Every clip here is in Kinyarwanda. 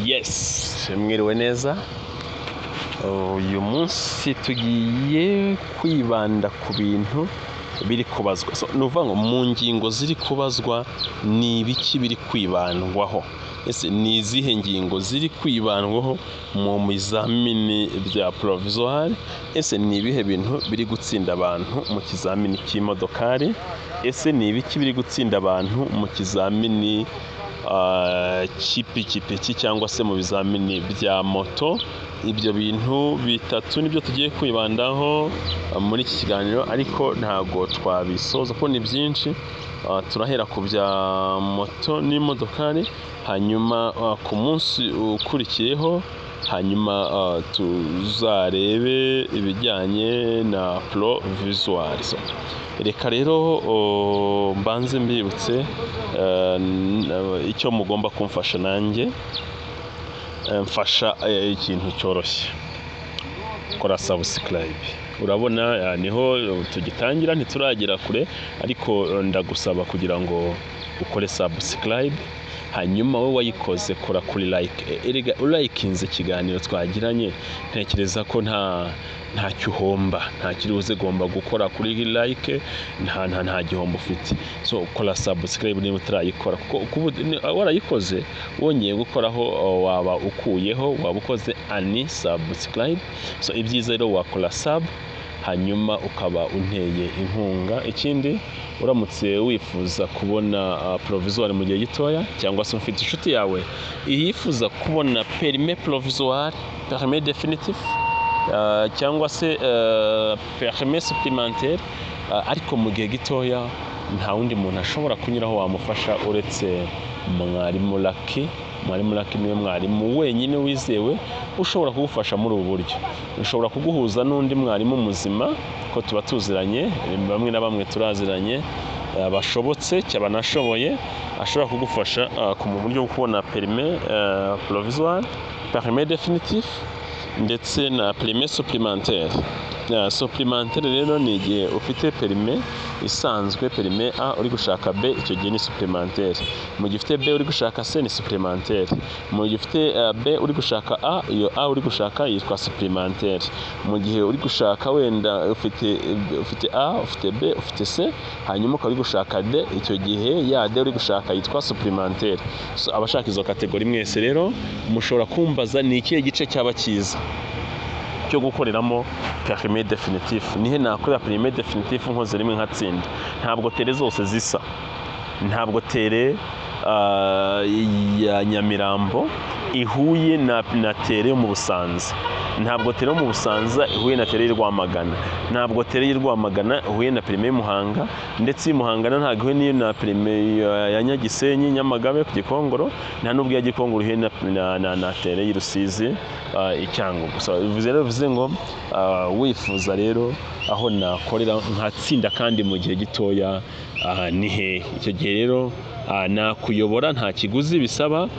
Yes, mwiriwe neza. Uyu munsi tugiye kwibanda ku bintu biri kubazwa. So, ni ukuvuga ngo mu ngingo ziri kubazwa ni ibiki biri kwibandwaho? Ese ni izihe ngingo ziri kwibandwaho mu bizamini bya provisoire? Ese ni ibihe bintu biri gutsinda abantu mu kizamini cy'imodokari? Ese ni ibiki biri gutsinda abantu mu kizamini cy'ipikipiki cyangwa se mu bizamini bya moto? Ibyo bintu bitatu nibyo tugiye kwibandaho muri iki kiganiro, ariko ntabwo twabisoza kuko ni byinshi. Turahera ku bya moto n'imodokari, hanyuma ku munsi ukurikiyeho hanyuma tuzarebe ibijyanye na provisoire. So, reka rero mbanze mbibutse icyo mugomba kumfasha nanjye. Mfasha ikintu cyoroshye: kora subscribe. Urabona niho tugitangira, ntituragera kure, ariko ndagusaba kugira ngo ukore subscribe. Hanyuma wowe wayikoze, kora kuri like. Erega urayikinze ikiganiro twagiranye, ntekereza ko ntacyo uhomba, nta kiri buze gomba gukora kuri like, nta gihombo ufite. So kora subscribe niba utarayikora, kuko warayikoze wongeye gukoraho waba ukuyeho, waba ukoze unsubscribe. So ibyiza rero wakora sub, hanyuma ukaba unteye inkunga. Ikindi, uramutse wifuza kubona provisoire mu gihe gitoya, cyangwa se ufite inshuti yawe yifuza kubona permis provisoire, permis définitif cyangwa se permis supplémentaire, ariko mu gihe gitoya, nta wundi muntu ashobora kunyuraho wamufasha uretse mwarimu Lucky. Mwarimu Lucky niwe mwarimu wenyine wizewe ushobora kugufasha muri ubu buryo. Ushobora kuguhuza n'undi mwarimu muzima, ko tuba tuziranye, bamwe na bamwe turaziranye, bashobotse cyangwa banashoboye, ashobora kugufasha mu buryo bwo kubona permis provisoire, permis définitif ndetse na permis supplémentaire. Supplémentaire rero ni igihe ufite permis isanzwe, permis A, uri gushaka B, icyo gihe ni supplémentaire. Mu gihe ufite B uri gushaka C, ni supplémentaire. Mu gihe ufite B uri gushaka A, iyo A uri gushaka yitwa supplémentaire. Mu gihe uri gushaka wenda ufite A, ufite B, ufite C, hanyuma ukaba uri gushaka D, icyo gihe ya D uri gushaka yitwa supplémentaire. So, abashaka izo catégorie mwese rero mushobora kumbaza ni ikihe gice cyaba cyiza cyo gukoreramo permis définitif, nihe nakorera permis définitif nkoze rimwe nkatsinda. Ntabwo terrain zose zisa. Ntabwo terrain ya Nyamirambo ihuye na terrain yo mu Busanza, ntabwo terrain yo mu Busanza ihuye na terrain y'i Rwamagana, ntabwo terrain y'i Rwamagana ihuye na permis y'Muhanga, ndetse iyi Muhanga ntabwo ihuye n'iyo na permis ya Nyagisenyi, Nyamagabe ku Gikongoro, nta n'ubwo iya Gikongoro ihuye na terrain y'i Rusizi, i Cyangugu. So, bivuze rero, bivuze ngo wifuza rero aho nakorera nkatsinda kandi mu gihe gitoya, ni hehe? Icyo gihe rero nakuyobora, nta kiguzi bisaba.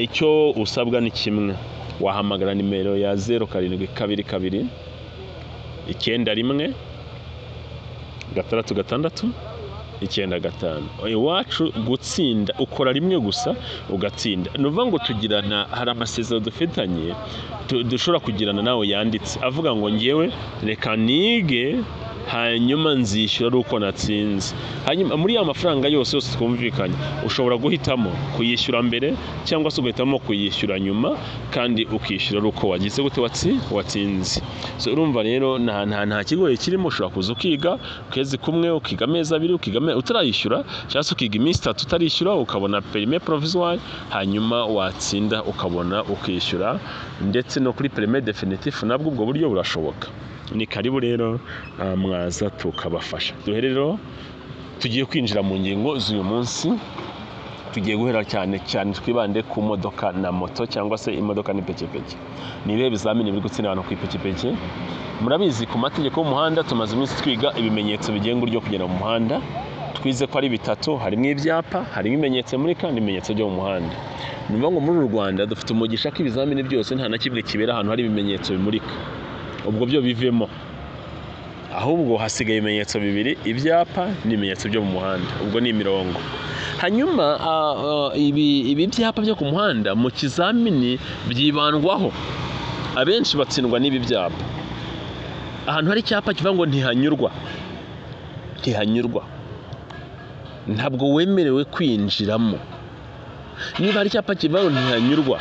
Icyo usabwa ni kimwe: wahamagara nimero ya 0722 91 66 95. Iwacu gutsinda ukora rimwe gusa ugatsinda. Ni ukuvuga ngo tugirana, hari amasezerano dufitanye, dushobora kugirana nawe yanditse avuga ngo ngewe reka nige, hanyuma nzishyura ari uko natsinze. Hanyuma muri ya mafaranga yose yose twumvikanye, ushobora guhitamo kuyishyura mbere cyangwa se ugahitamo kuyishyura nyuma, kandi ukishyura ari uko wagize gute? Watsinze. So urumva rero nta kigoye kirimo. Ushobora kuza ukiga ukwezi kumwe, ukiga amezi 2, ukiga utarayishyura, cyangwa se ukiga iminsi 3 utarishyura, ukabona permis provisoire, hanyuma watsinda ukabona ukishyura. Ndetse no kuri permis définitif nabwo ubwo buryo burashoboka. Ni karibu rero, mwaza tukabafasha. Duhere rero, tugiye kwinjira mu ngingo z'uyu munsi. Tugiye guhera cyane cyane twibande ku modoka na moto, cyangwa se imodoka n'ipikipiki. Ni ibihe bizamini biri gutsinda abantu ku ipikipiki? Murabizi, ku mategeko y'umuhanda tumaze iminsi twiga ibimenyetso bigenga uburyo kugenda mu muhanda. Twize ko ari bitatu: harimo ibyapa, harimo ibimenyetso bimurika n'ibimenyetso byo mu muhanda. Ni ukuvuga ngo muri uru Rwanda dufite umugisha ko ibizamini byose nta na kimwe kibera ahantu hari ibimenyetso bimurika. Ubwo byo bivemo. Ahubwo hasigaye ibimenyetso bibiri: ibyapa n'ibimenyetso byo mu muhanda, ubwo ni imirongo. Hanyuma ibi byapa byo ku muhanda mu kizamini byibandwaho. Abenshi batsindwa n'ibi byapa. Ahantu hari icyapa kivuga ngo "ntihanyurwa", ntihanyurwa, ntabwo wemerewe kwinjiramo. Niba hari icyapa kivuga ngo "ntihanyurwa",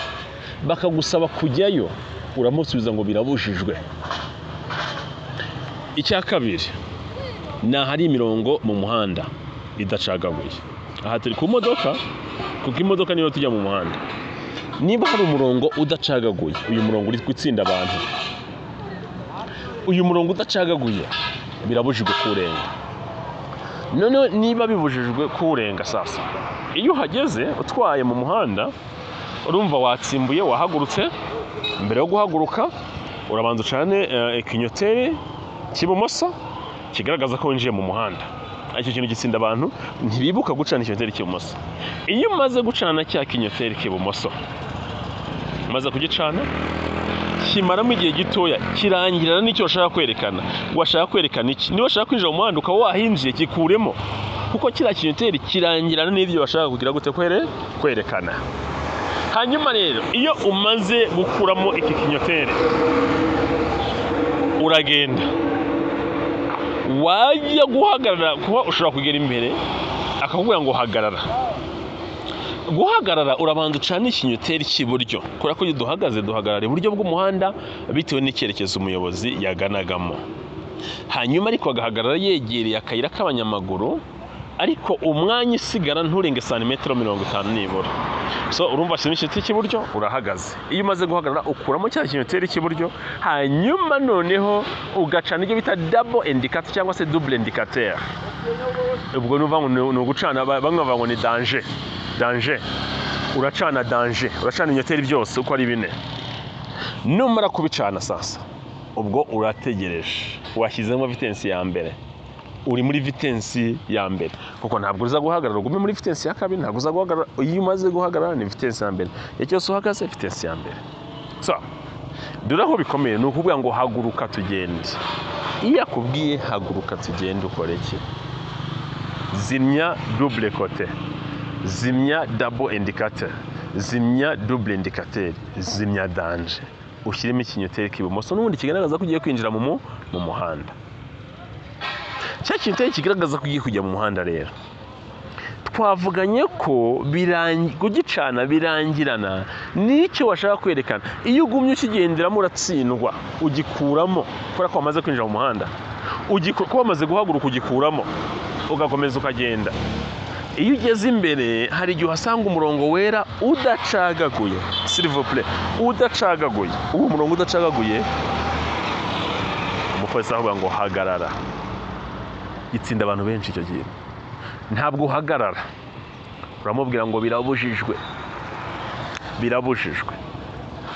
bakagusaba kujyayo, uramusubiza ngo "birabujijwe". Icya kabiri ni ahari imirongo mu muhanda idacagaguye. Aha turi ku modoka, kuko imodoka niyo tujya mu muhanda. Niba hari umurongo udacagaguye, uyu murongo uri gutsinda abantu, uyu murongo udacagaguye birabujijwe kuwurenga. Noneho niba bibujijwe kuwurenga, sasa iyo uhageze utwaye mu muhanda, urumva watsimbuye, wahagurutse. Mbere yo guhaguruka urabanza ucane ikinyoteri cy'ibumoso kigaragaza ko winjiye mu muhanda. Icyo kintu gitsinda abantu, ntibibuka gucana ikinyoteri cy'ibumoso. Iyo umaze gucana cya kinyoteri cy'ibumoso, umaze kugicana, kimaramo igihe gitoya, kirangirana n'icyo washaka kwerekana. Washaka kwerekana iki? Niba washaka kwinjira mu muhanda ukaba wahinjiye, kikuremo, kuko kiriya kinyoteri kirangirana n'ibyo washaka kugira gute kwerekana. Hanyuma rero iyo umaze gukuramo iki kinyoteri, uragenda, wajya guhagarara, kuba ushobora kugera imbere akakubwira ngo "hagarara". Guhagarara, urabanza ucana ikinyoteri cy'iburyo, kubera ko iyo duhagaze duhagarara iburyo bw'umuhanda bitewe n'icyerekezo umuyobozi yaganagamo. Hanyuma ariko agahagarara yegereye akayira k'abanyamaguru, ariko umwanya usigara nturenge santimetero 50 nibura. So urumva ashyiramo ikinyoteri cy'iburyo, urahagaze. Iyo umaze guhagarara, ukuramo cya kinyoteri cy'iburyo, hanyuma noneho ugacana ibyo bita double indicator cyangwa se double indicateur. Ubwo ni ukuvuga ngo ni ugucana, bamwe bavuga ngo ni danger, danger. Uracana danger, uracana ibinyoteri byose uko ari bine. Numara kubicana, sasa ubwo urategereje, washyizemo vitesse ya mbere, uri muri vitesse ya mbere, kuko ntabwo uza guhagarara ugume muri vitesse ya kabiri, ntabwo uza guhagarara. Iyo umaze guhagarara ni vitesse ya mbere, igihe cyose uhagaze vitesse ya mbere. So dore aho bikomeye, ni ukuvuga ngo "haguruka tugende". Iyo akubwiye "haguruka tugende", ukora iki? Zimya double côté, zimya double indicateur, zimya double indicateur, zimya danger, ushyiremo ikinyoteri k'ibumoso n'ubundi kigaragaza ko ugiye kwinjira mu muhanda. Cya kinyoteri kigaragaza ko ugiye kujya mu muhanda rero, twavuganye ko kugicana birangirana n'icyo washaka kwerekana. Iyo ugumye ukigenderamo uratsindwa, ugikuramo kubera ko wamaze kwinjira mu muhanda. Kuba wamaze guhaguruka, ugikuramo ugakomeza ukagenda. Iyo ugeze imbere, hari igihe uhasanga umurongo wera udacagaguye, s'il vous plaît, udacagaguye. Uwo murongo udacagaguye, umupolisi aravuga ngo "hagarara". Gitsinda abantu benshi icyo kintu. Ntabwo uhagarara, uramubwira ngo "birabujijwe, birabujijwe".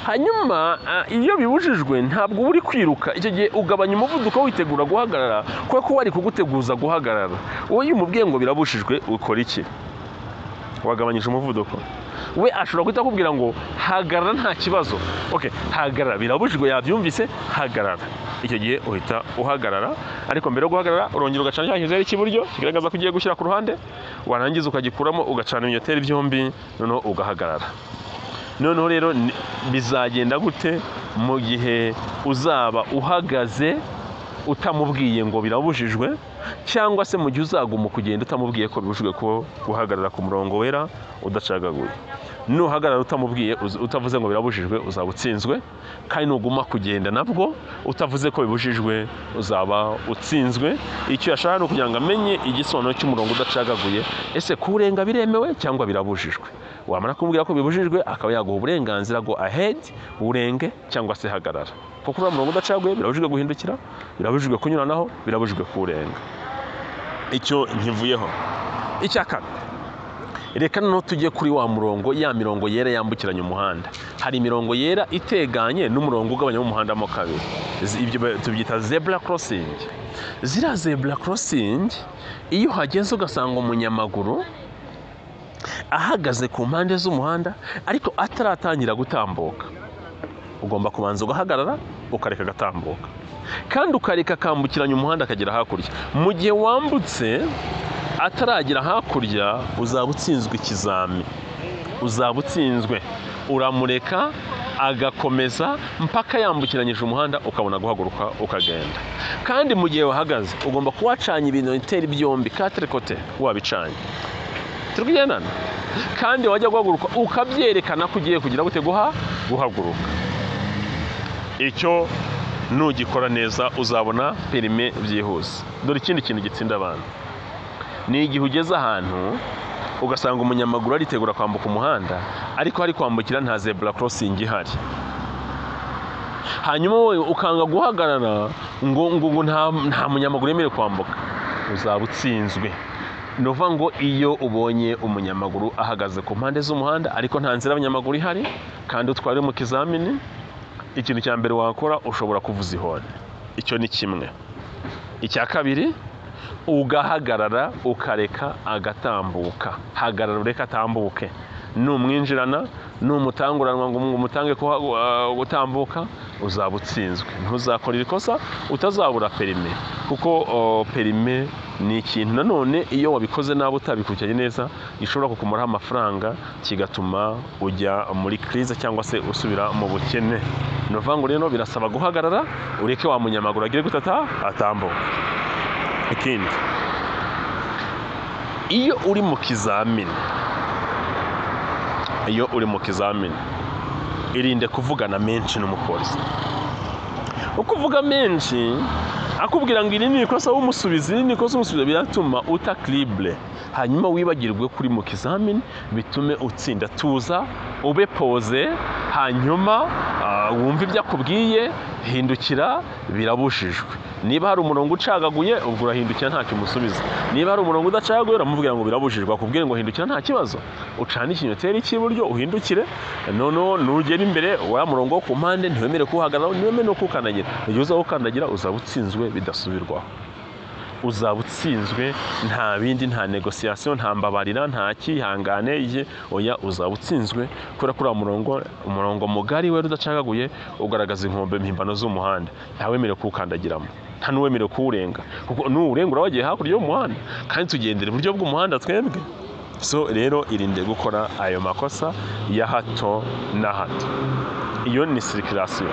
Hanyuma iyo bibujijwe, ntabwo uba uri kwiruka. Icyo gihe ugabanya umuvuduko witegura guhagarara, kubera ko wari kuguteguza guhagarara. Wowe iyo umubwiye ngo "birabujijwe", ukora iki? Wagabanyije umuvuduko. We ashobora guhita akubwira ngo "hagarara, nta kibazo". Okay, "hagarara, birabujijwe", yabyumvise, "hagarara". Icyo gihe uhita uhagarara, ariko mbere yo guhagarara urongera ugacana cya kinyoteri cy'iburyo kigaragaza ko ugiye gushyira ku ruhande, warangiza ukagikuramo, ugacana ibinyoteri byombi, noneho ugahagarara. Noneho rero bizagenda gute mu gihe uzaba uhagaze utamubwiye ngo birabujijwe, cyangwa se mu gihe uzaguma kugenda utamubwiye ko bibujijwe ko guhagarara ku murongo wera udacagaguye? Nuhagarara utamubwiye, utavuze ngo birabujijwe, uzaba utsinzwe. Kandi nuguma kugenda nabwo utavuze ko bibujijwe, uzaba utsinzwe. Icyo yashaka ni ukugira ngo amenye igisobanuro cy'umurongo udacagaguye: ese kuwurenga biremewe cyangwa birabujijwe? Wamara kumubwira ko bibujijwe, akaba yaguha uburenganzira, go ahead urenge cyangwa se hagarara, kuko uriya murongo udacaguye birabujijwe guhindukira, birabujijwe kunyuranaho, birabujijwe kuwurenga. Icyo nkivuyeho. Icya kane, reka noneho tujye kuri wa murongo, ya mirongo yera yambukiranya umuhanda. Hari imirongo yera iteganye n'umurongo ugabanya umuhanda mo kabiri. Ibyo tubyita zebra crossing. Ziriya zebra crossing, iyo uhageze ugasanga umunyamaguru ahagaze ku mpande z'umuhanda ariko ataratangira gutambuka. Ugomba kubanza ugahagarara, ukareka agatambuka, kandi ukareka akambukiranya umuhanda akagera hakurya. Mu gihe wambutse ataragera hakurya, uzaba utsinzwe ikizami, uzaba utsinzwe. Uramureka agakomeza mpaka yambukiranyije umuhanda, ukabona guhaguruka ukagenda. Kandi mu gihe wahagaze, ugomba kuba wacanye ibinyoteri byombi, quatre côtés wabicanye, turi kugendana. Kandi wajya guhaguruka ukabyerekana ko ugiye kugira gute? Guhaguruka. Icyo nugikora neza, uzabona permis byihuse. Dore ikindi kintu gitsinda abantu ni igihe ugeze ahantu ugasanga umunyamaguru aritegura kwambuka umuhanda, ariko hari kwambukira nta zebra crossing ihari, hanyuma wowe ukanga guhagarara ngo nta munyamaguru yemerewe kwambuka, uzaba utsinzwe. Ni ukuvuga ngo iyo ubonye umunyamaguru ahagaze ku mpande z'umuhanda ariko nta nzira y'abanyamaguru ihari, kandi utwara mu kizamini, ikintu cya mbere wakora, ushobora kuvuza ihoni. Icyo ni kimwe. Icya kabiri, ugahagarara ukareka agatambuka. Hagarara ureke atambuke. Numwinjirana, numutanguranwa ngo umutange gutambuka, uzaba utsinzwe. Ntuzakore iri kosa, utazabura permis, kuko permis ni ikintu nanone iyo wabikoze nabi, utabikurikiranye neza, gishobora kukumaraho amafaranga, kigatuma ujya muri crise cyangwa se usubira mu bukene. Ni ukuvuga ngo rero birasaba guhagarara ureke wa munyamaguru agire gutata atambuka. Ikindi, iyo uri mu kizamini, iyo uri mu kizamini, irinde kuvugana menshi n'umupolisi. Uko uvuga menshi akubwira ngo iri ni ikosa, wumusubiza, iri ni ikosa, umusubiza, biratuma uta équilibre, hanyuma wibagirwe kuri mu kizamini, bitume utsinda. Tuza, ube posé, hanyuma wumve ibyo akubwiye. Hindukira birabujijwe. Niba hari umurongo ucagaguye, ubwo urahindukira, ntacyo umusubiza. Niba hari umurongo udacagaguye, uramubwira ngo birabujijwe. Akubwire ngo hindukira, nta kibazo, ucane ikinyoteri cy'iburyo uhindukire. Noneho nugera imbere, wa murongo wo ku mpande ntiwemerewe kuwuhagararaho, ntiwemerewe no kuwukandagira. Igihe uzawukandagira, uzaba utsinzwe bidasubirwaho, uzaba utsinzwe. Nta bindi, nta négociation, nta mbabarira, nta kihangane iye, oya, uzaba utsinzwe, kubera ko uriya murongo, umurongo mugari wera udacagaguye, ugaragaza inkombe mpimbano z'umuhanda. Ntawemerewe kuwukandagiramo, nta n'uwemerewe kuwurenga, kuko nuwurenga uraba wagiye hakurya y'umuhanda, kandi tugendera iburyo bw'umuhanda twebwe. So rero irinde gukora ayo makosa ya hato na hato. Iyo ni circulation.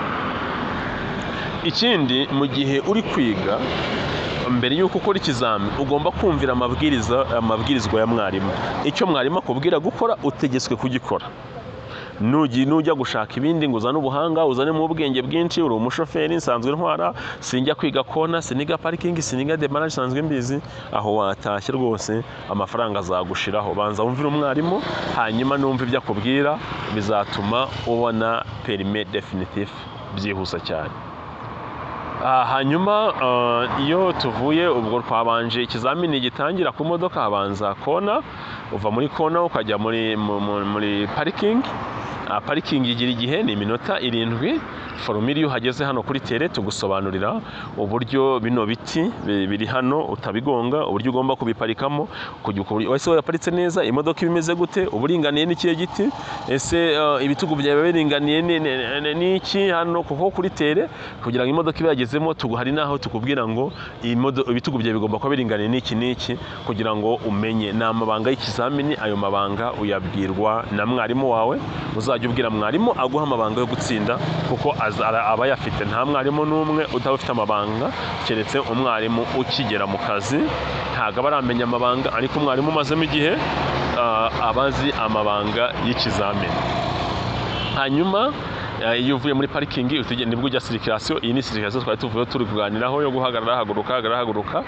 Ikindi, mu gihe uri kwiga, mbere y'uko ukora ikizami, ugomba kumvira amabwiriza, amabwirizwa ya mwarimu. Icyo mwarimu akubwira gukora, utegetswe kugikora. Nujya gushaka ibindi ngo uzane ubuhanga, uzanemo ubwenge bwinshi, uri umushoferi, nsanzwe ntwara, sinjya kwiga kona, siniga parking, siniga démarrage, nsanzwe mbizi, aho watashye rwose, amafaranga azagushiraho. Banza wumvire umwarimu, hanyuma numva ibyo akubwira, bizatuma ubona permis définitif byihuse cyane. Hanyuma iyo tuvuye ubwo, twabanje ikizamini gitangira ku modoka, habanza kona. Uva muri kona ukajya muri parking. Parking igira igihe, ni iminota 7. Formule, iyo uhageze hano kuri terrain, tugusobanurira uburyo bino biti biri hano utabigonga, uburyo ugomba kubiparikamo kujya ese waparitse neza, imodoka iba imeze gute, uburinganiye n'ikihe giti, ese ibitugu byawe biringaniye n'iki hano? Kuko kuri terrain, kugira ngo imodoka ibe yagezemo, hari n'aho tukubwira ngo ibitugu byawe bigomba kuba biringaniye n'iki n'iki, kugira ngo umenye. Ni amabanga y'ikizamini. Ayo mabanga uyabwirwa na mwarimu wawe. Uzajya ubwira mwarimu aguha amabanga yo gutsinda, kuko aba ayafite. Nta mwarimu n'umwe utaba ufite amabanga, keretse umwarimu ukigera mu kazi, ntabwo aba aramenya amabanga, ariko umwarimu umazemo igihe aba azi amabanga y'ikizamini. Hanyuma iyo uvuye muri parking, nibwo ujya circulation. Iyi ni circulation twari tuvuyeho, turi kuganiraho, yo guhagarara, haguruka, hagarara, haguruka.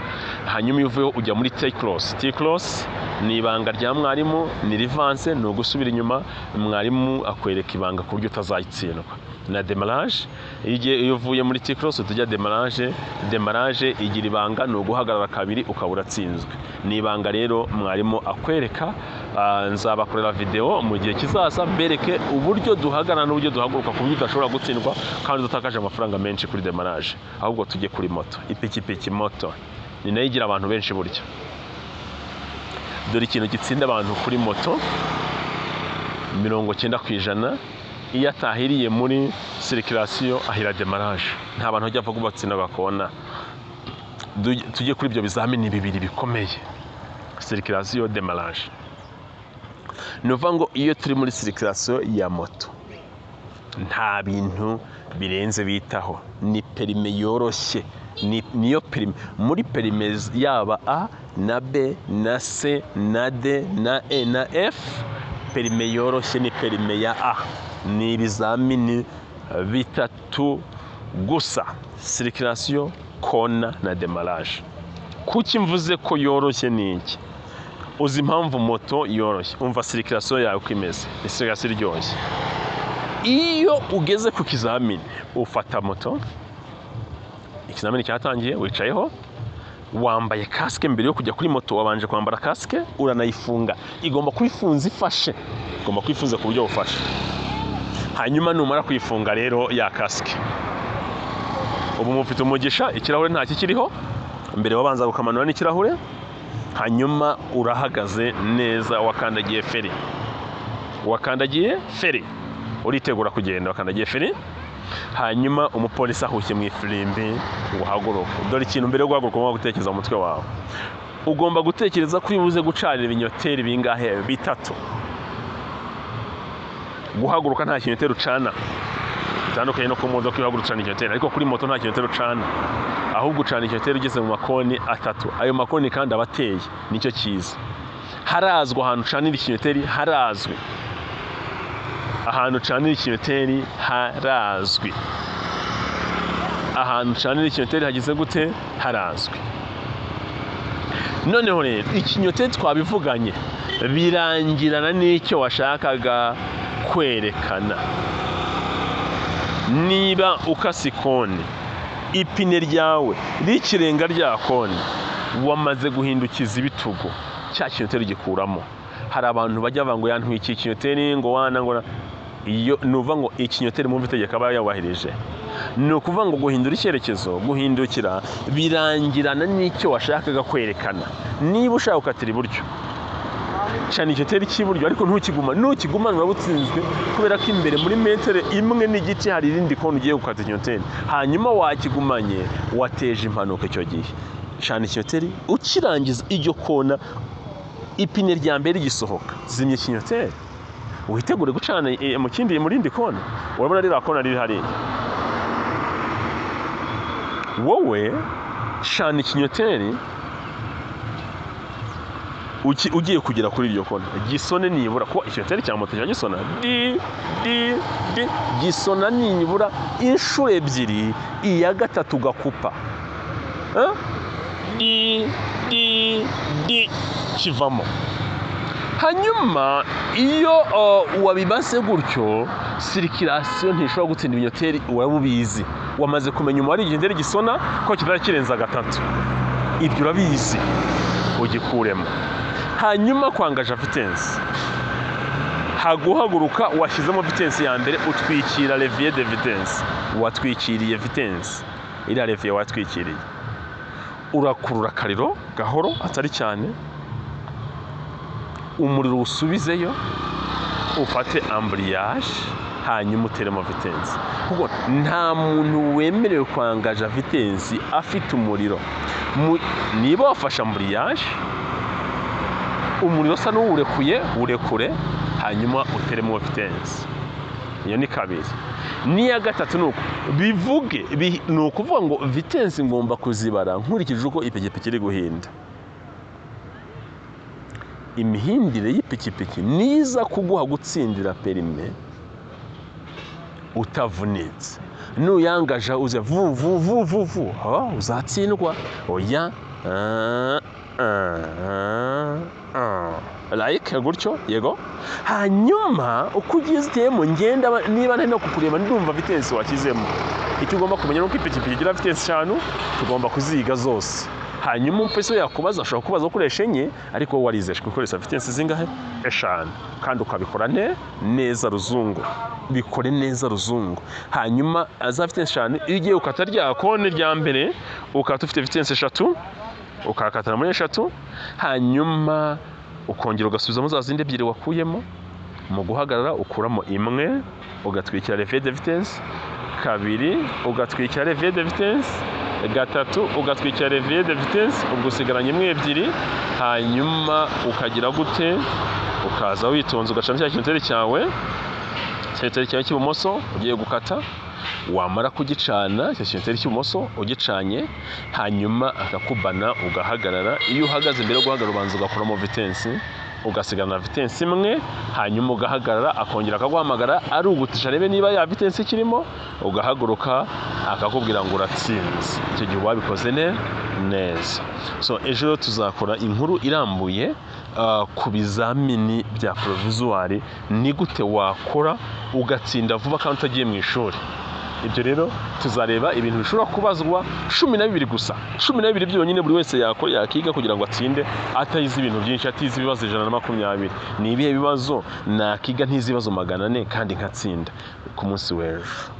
Hanyuma iyo uvuyeho ujya muri T-cross. T-cross ni ibanga rya mwarimu, ni reverse, ni ugusubira inyuma. Mwarimu akwereka ibanga ku buryo utazayitsindwa. Na démarrage, iyo uvuye muri T-cross tujya démarrage. Démarrage igira ibanga, ni uguhagarara kabiri ukaba uratsinzwe. Ni ibanga rero mwarimu akwereka. Nzabakorera video mu gihe kizaza, mbereke uburyo duhagarara n'uburyo duhaguruka ku buryo udashobora gutsindwa kandi udatakaje amafaranga menshi kuri démarrage. Ahubwo tujye kuri moto, ipikipiki. Moto ni nayo igira abantu benshi burya. Dore ikintu gitsinda abantu kuri moto 90%. Iyo atahiriye muri circulation, ahira démarrage. Nta bantu bajya bapfa batsinda bakona. Tujye kuri ibyo bizamini bibiri bikomeye, circulation, démarrage. Ni ukuvuga ngo iyo turi muri circulation ya moto, nta bintu birenze bitaho, ni permis yoroshye. Niyo permis muri permis, yaba A na B na C na D na E na F, permis yoroshye ni permis ya A. Ni ibizamini bitatu gusa: circulation, kona na démarrage. Kuki mvuze ko yoroshye? Ni iki? Uzi impamvu moto yoroshye? Umva circulation yawe uko imeze, ni circulation iryoshye. Iyo ugeze ku kizamini, ufata moto, ikizamini cyatangiye, wicayeho, wambaye kasike. Mbere yo kujya kuri moto wabanje kwambara kasike, uranayifunga, igomba kuba ifunze ifashe, igomba kuba ifunze ku buryo bufashe. Hanyuma numara kuyifunga rero ya kasike, ubu mufite umugisha, ikirahure nta kikiriho, mbere wabanza ukamanura n'ikirahure. Hanyuma urahagaze neza, wakandagiye feri, wakandagiye feri, uritegura kugenda, wakandagiye feri. Hanyuma umupolisi ahushye mu ifirimbi ngo uhaguruke. Dore ikintu mbere yo guhaguruka ugomba gutekereza mu mutwe wawe: ugomba gutekereza ko uri buze gucanira ibinyoteri bingahe? Bitatu. Guhaguruka nta kinyoteri ucana, bitandukanye no ku modoka, iyo uhaguruka ucana ikinyoteri, ariko kuri moto nta kinyoteri ucana, ahubwo ucana ikinyoteri ugeze mu makoni atatu. Ayo makoni kandi aba ateye, nicyo cyiza. Harazwi ahantu ucanira ikinyoteri, harazwi ahantu ucanira ikinyoteri, harazwi ahantu ucanira ikinyoteri. Hagize gute? Harazwi. Noneho rero ikinyoteri twabivuganye, birangirana n'icyo washakaga kwerekana. Niba ukase ikoni, ipine ryawe rikirenga rya koni, wamaze guhindukiza ibitugu, cya kinyoteri gikuramo. Hari abantu bajya bavuga ngo yantwikiye ikinyoteri, ngo wana ngo iyo ni uvuga ngo ikinyoteri mu itegeko aba yubahirije. Ni ukuvuga ngo guhindura icyerekezo, guhindukira birangirana n'icyo washakaga kwerekana. Niba ushaka gukatira iburyo, cana ikinyoteri cy'iburyo, ariko ntukiguma. Nukigumana uraba utsinzwe, kubera ko imbere muri metero imwe n'igice hari irindi kona ugiye gukata ikinyoteri, hanyuma wakigumanye, wateje impanuka. Icyo gihe cana ikinyoteri ukirangiza iryo kona, ipine rya mbere rigisohoka, zimya ikinyoteri, witegure gucana mu kindi, mu rindi kona. Urabona ririya kona riri hariya, wowe cana ikinyoteri ugiye kugera kuri iryo kona, gisone nibura, kuko ikinyoteri cya moto kiba gisona di di di, gisona nibura inshuro ebyiri, iya gatatu ugakupa. Eh? Di di di, kivamo. Hanyuma iyo wabibaze gutyo, circulation ntishobora gutsinda ibinyoteri, uraba ubizi, wamaze kumenya umubare ikinyoteri gisona ko kitari kirenza gatatu, ibyo urabizi, ugikuremo. Hanyuma kwangaja vitesse, haguhaguruka, washyizemo vitesse ya mbere, utwikira levier de vitesse, watwikiriye vitesse, iriya levier watwikiriye, urakurura akariro gahoro, atari cyane, umuriro usubizeyo, ufate embrayage, hanyuma uteremo vitesse, kuko nta muntu wemerewe kwangaja vitesse afite umuriro. Niba wafashe embrayage, umuriro usa n'uwurekuye, urekure, hanyuma uteremo vitesse. Iyo ni kabiri. N'iya gatatu ni uko bivuge ni ukuvuga ngo vitesse ngomba kuzibara nkurikije uko ipikipiki iri guhinda. Imihindire y'ipikipiki niza kuguha gutsindira permis utavunitse. Nuyangaja uze vu vu vu vu vu, ha, uzatsindwa. Oya. Ah, ah, ah. Like gutyo, yego. Hanyuma uko ugiye ziteyemo, ngenda niba ntari no kukureba, ndumva vitesse washyizemo. Icyo ugomba kumenya ni uko ipikipiki igira vitesse eshanu, tugomba kuziga zose. Hanyuma umupolisi we yakubaza, ashobora kubaza ukoresha enye, ariko wowe warize gukoresha vitesse zingahe? Eshanu. Kandi ukabikora neza ruzungu, bikore neza ruzungu. Hanyuma za vitesse eshanu, iyo ugiye ukata rya kone rya mbere, ukata ufite vitesse eshatu, ukakatana muri eshatu, hanyuma ukongera ugasubizamo za zindi ebyiri wakuyemo. Mu guhagarara ukuramo imwe, ugatwikira levier de vitesse, kabiri ugatwikira levier de vitesse, gatatu ugatwikira levier de vitesse, ubwo usigaranye imwe, ebyiri. Hanyuma ukagira gute? Ukaza witonze, ugacana cya kinyoteri cyawe, cya cyawe cy'ibumoso ugiye gukata. Wamara kugicana, icyo kinyoteri cy'ibumoso ugicanye, hanyuma akakubana, ugahagarara. Iyo uhagaze, mbere yo guhagarara ubanza ugakuramo vitesse, ugasigarana vitesse imwe, hanyuma ugahagarara. Akongera akaguhamagara, ari ugutisha arebe niba ya vitesse ikirimo, ugahaguruka, akakubwira ngo uratsinze. Icyo gihe uba wabikoze neza. So ejo tuzakora inkuru irambuye ku bizamini bya provisoire, ni gute wakora ugatsinda vuba kandi utagiye mu ishuri. Ibyo rero tuzareba ibintu bishobora kubazwa 12 gusa, 12 byonyine buri wese yakora, yakiga kugira ngo atsinde atayize ibintu byinshi, atize ibibazo 120. Ni ibihe bibazo nakiga ntize ibibazo 400 kandi nkatsinda? Ku munsi w'ejo.